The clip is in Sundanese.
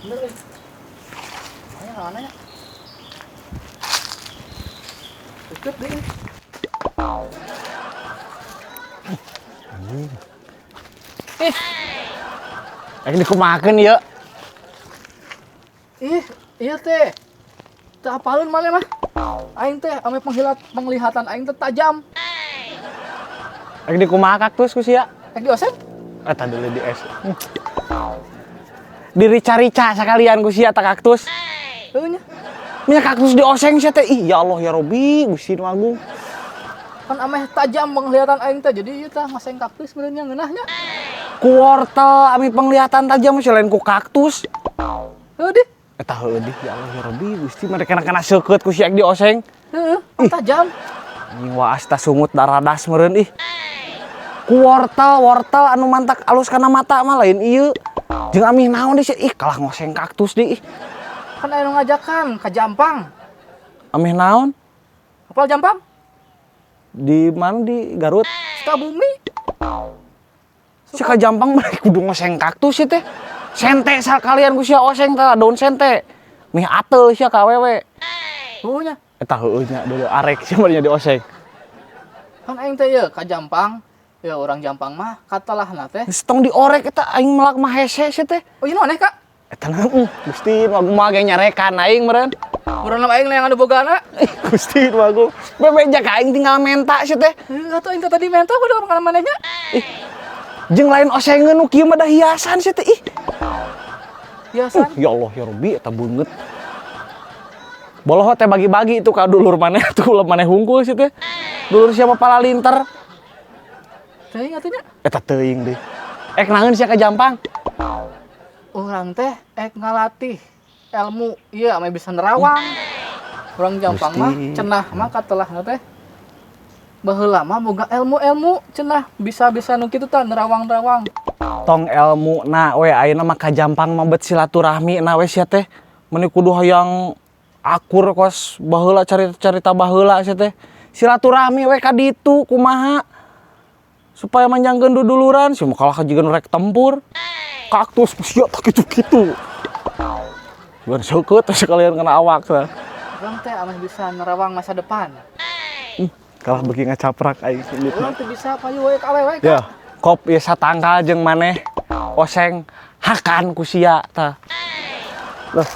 Bener euy. Aya naon nya? Deket deui. Ih, Rek dikumahakeun ieu? Ih, iya teh. Teu apaleun maneh mah. Aing teh ame penglihatan aing teh tajam. Rek dikumaha kaktus ku sia? Rek dioseng? Eta deuleu di es. Dirica-rica sakalian ku sia ta kaktus. Heuh nya. Minyak kaktus dioseng sia teh. Ih, ya Allah ya Robi, Gusti nu agung. Kan ameh tajam penglihatan aing teh, jadi ieu tah ngaseng kaktus meureun nya ngeunah nya. Ku wortel ami penglihatan tajam selain ku kaktus. Heuh dih. Eta heueuh dih, ya Allah ya Robi, Gusti mereka kena seukeut ku sia dioseng. Heeh, pan tajam. Anjing waas ta sungut daradas meureun ih. Ku wortel, wortel anu mantak alus kana mata mah lain ieu. Jeung amih naon deui sia, ih kalah ngoseng kaktus deui ih. Kan aya nu ngajakan ka Jampang. Amih naon? Apal Jampang? Di mana, di Garut? Sukabumi. Si ka Jampang mah kudu ngoseng kaktus sih teh. Sente sakalian ku sia oseng tah daun sente. Mih ateul sia ka awewe. Heueuh nya. Eta heueuh nya deuleu arek sia mah nya dioseng. Kan aing teh ieu ka Jampang. Ya orang Jampang mah katelahna teh. Geus tong diorek eta aing melak mah hese sia teh. Oh, ieu nu aneh Kak. Eta naon Gusti nu agung mah ge nyarekan aing meureun. Meureun aing yang anu bogana. Ih, Gusti nu agung. Bebeja ka aing tinggal menta sia teh. Heuh atuh aing teh tadi menta kudu kana manehnya. Ih. Jeung lain osengeun nu kieu mah da hiasan sia teh ih. Hiasan. Ya Allah ya Rabbi eta beungeut. Boloho teh bagi-bagi itu ka dulur maneh tuh ulah maneh hungkul sih teh. Dulur siapa palalinter? Teuing atuh nya. Eta teuing deui. Ek naeun sia ka Jampang? Urang teh ek ngalatih ilmu ieu ame bisa nerawang. Urang Jampang mah cenah mah katelahna teh. Baheula mah boga ilmu-ilmu cenah bisa-bisa nu kitu tah nerawang-nerawang. Tong ilmu na we ayeuna mah ka Jampang mah bet silaturahmi na we sia teh. Meuni kudu hayang akur kos baheula carita-carita baheula sia teh. Silaturahmi we ka ditu kumaha supaya manjangkeun duduluran sia mah kalah jiga nu rek tempur. Kaktus sia tah kitu-kitu. Bukan seukeut teh sekalian kana awak tah. Urang teh ameh bisa nerawang masa depan. Kalah beuki ngacaprak aing sindit. Urang teh bisa payu we ka awewe Kak. Ya, kop ieu satangkal jeung maneh oseng hakan ku sia tah. Loh.